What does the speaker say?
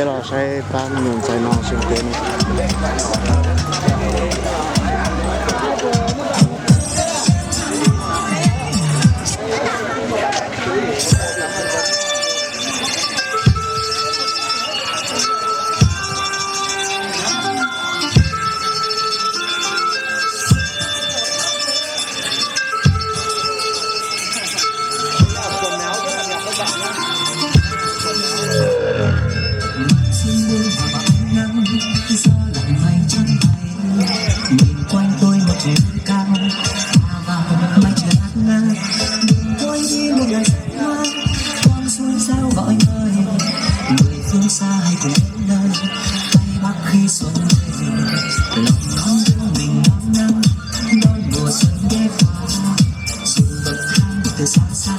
Los saib pab me nyuam ntxhais no seev pem no. Nhìn quanh tôi một trời cao, xa vào mái trường hát ngát. Đừng quên đi một ngày xa hoa, con suối reo gọi mời. Người phương xa hãy cùng đến nơi, tay Bắc khi xuân về. Lòng non thương mình ngóng năm, đón mùa xuân ghé qua. Dù bậc thang từ xa xa,